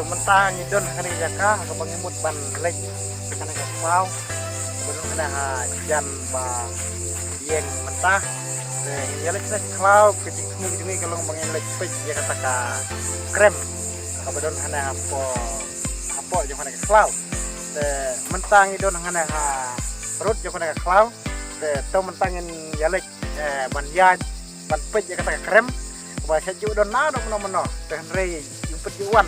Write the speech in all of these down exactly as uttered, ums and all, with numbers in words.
Mynta ngi don ha kane ka jaka kaba ngi mut ban leit ha kane ka khlaw. Ba don kane ha jan ba ïeng mynta. Te ngi ïa leit ha khlaw, ka jingthmu jong ngi ka long ba ngin leit peit ïa kata ka krem kaba don hane hapoh, hapoh jong kane ka khlaw. Te mynta ngi don hane ha rud jong kane ka khlaw. Te to mynta ngin ïa leit, eh, ban ïaid ban peit ïa kata ka krem. Ba sha ju don na dok mano mano. Te hynrei ïa peit ïa wan.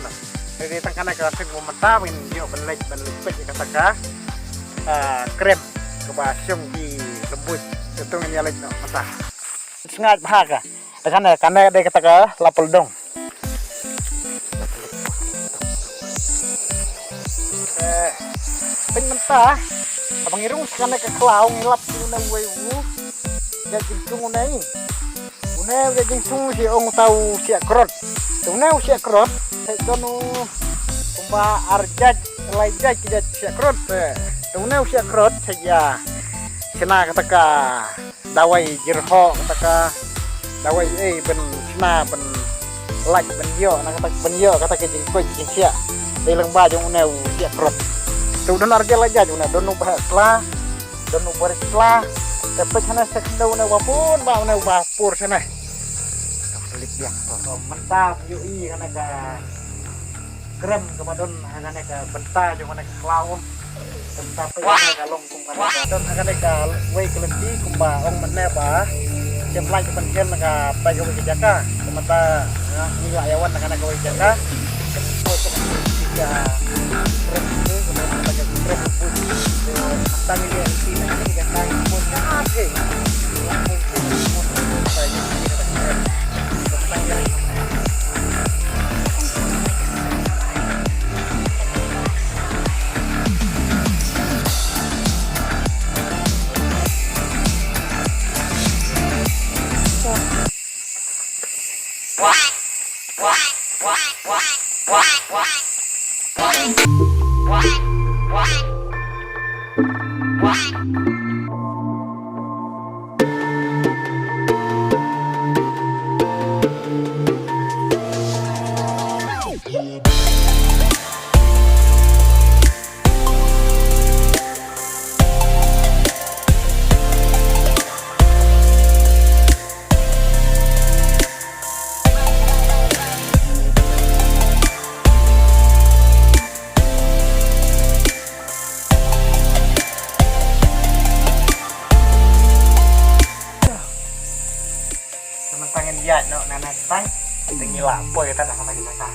Hynrei tang kane ka seng mynta ngin ïoh ban leit ban leit peit ïa kata ka, ah, krem kaba shong ki lembut. Te to ngin ïa leit noh mynta. Sngaid bha ka. Te kane, kane dei kata ka lapel dong. Eh, peit mynta, haba ngi rung sha kane ka khlaw ngi lap ïa une uwei u ïa jingthung une. Une u ïa jingthung shi ong uta u siah krot. Te une u siah krot, te don u kumba ar jait, lai jait ki jait siah krot. Te une u siah krot, te ïa shna kata ka dawai jyrhoh kata ka dawai ei ban shna ban lait ban ïoh na kata ban ïoh kata ka jingkoit jingsiah. Dei lyngba jong une u siah krot. Te u don ar jait lai jait une, don u ba heh sla, don u ba rit sla. Te peit hane sek te une u ba pur ba une u ba pur shane. Ka pelik biang to. To mynta ïohi kane ka krem kaba don ha kane ka bynta jong kane ka khlaw. Bynta peit kane ka long kum kane ka don ha kane ka wei ka lynti kumba ong mynne ba shem lait ban khen na ka peit ka wei ka jaka. Te mynta nga ngi la ïa wan na kane ka wei ka jaka. Ka peit ka krem ni kumba kane ka krem put. Te mynta ngi ïa lynti na kane ka jaka ngi pun ka thei. Te mynta ngin ïaid noh na next time. Te ngi la poi kata da kata kita ka.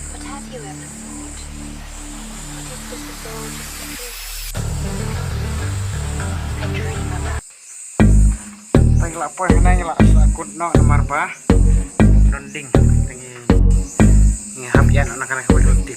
What have you ever thought? What if this is all just a dream? A dream about Tang la poi hana ngi la sa kut noh namar ba don ding. Tang ngi hap ïa noh na kane ka wei ka lynti.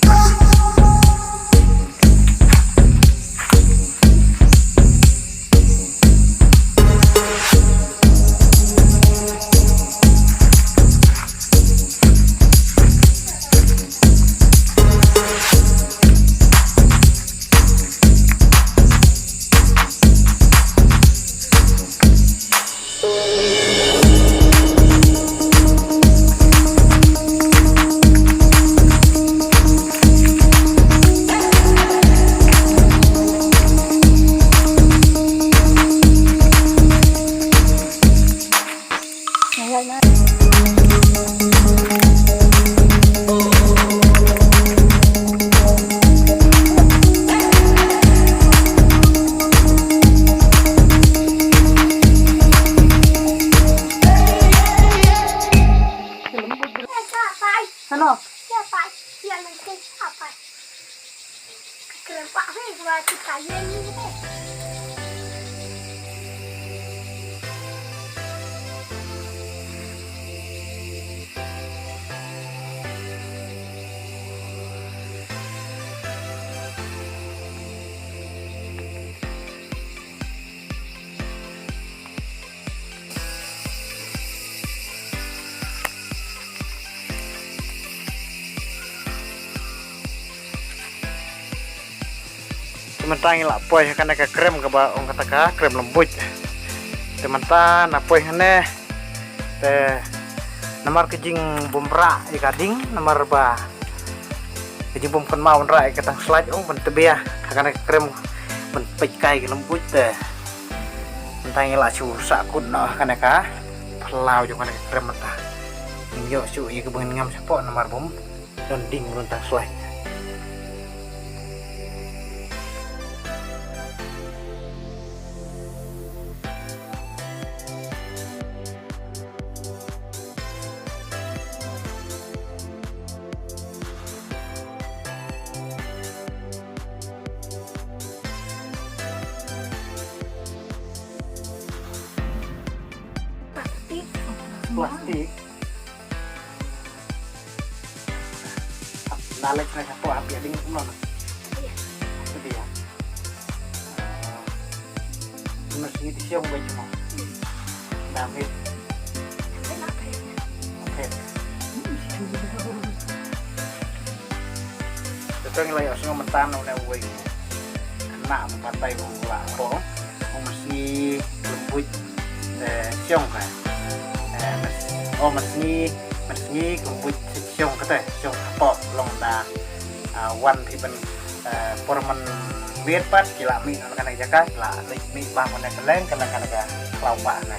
Te mynta ngi la poi ha kane ka krem kaba ong kata ka krem lembut. Te mynta na poi hane. Te namar ka jingbymrah ïa ka ding, namar ba ka jingbym kynmaw ban rah ïa ka tang slide, ong ban tbia ha kane ka krem ban peit kai ka lembut te. Mynta ngi la shu sah kut noh ha kane ka phyllaw jong kane ka krem mynta. Ngin ïoh shu ïa kaba ngin ngam shapoh namar bym don ding, bym don tang slide. Plastik. Plastik. Hap, na leit na shapoh hap ïa ding kumno na? Iya. Hap ïa. Ah, kumno sngewthuh sha ong bai kumno? Hmm. Na phet. Phet na phet. Na phet. Te to ngi la ïohsngew mynta na une uwei. Khynnah ba batai u la ong. Ong mynsngi lembut, eh, siong ka. Eh, mys-, oh, mynsngi, mynsngi lembut siong kata, siong hapoh long da, ah, wan phi ban, eh, por man miet pat ki la mih na kane ka jaka, ki la leit mih bam kane ka leng, kane, kane ka khlaw ba na.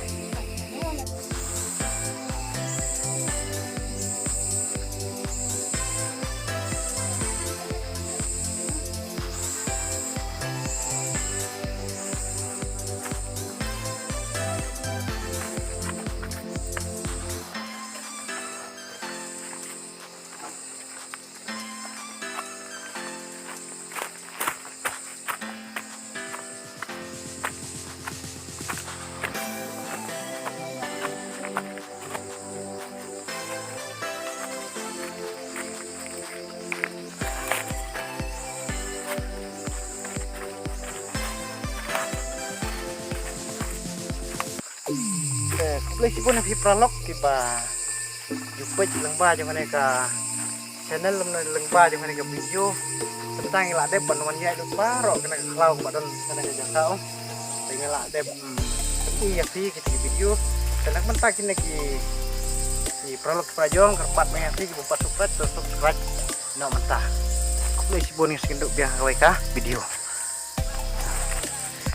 Eh, khublei shibun ïa phi paralok kiba ju peit lyngba jong kane ka channel, lem lyngba jong kane ka video. Tang ngi la dep ban wan ïaid lut baroh kane ka khlaw kaba don kane ka jaka, oh. Te ngi la dep, mm, pyni ïa phi kita ki video. Te na ka bynta kine ki, ki paralok ki parajong, kyrpad ma ïa phi kiba pat subscribe, to subscribe noh mynta. Khublei shibun, ngin sa ïakynduh biang ha kawei ka video.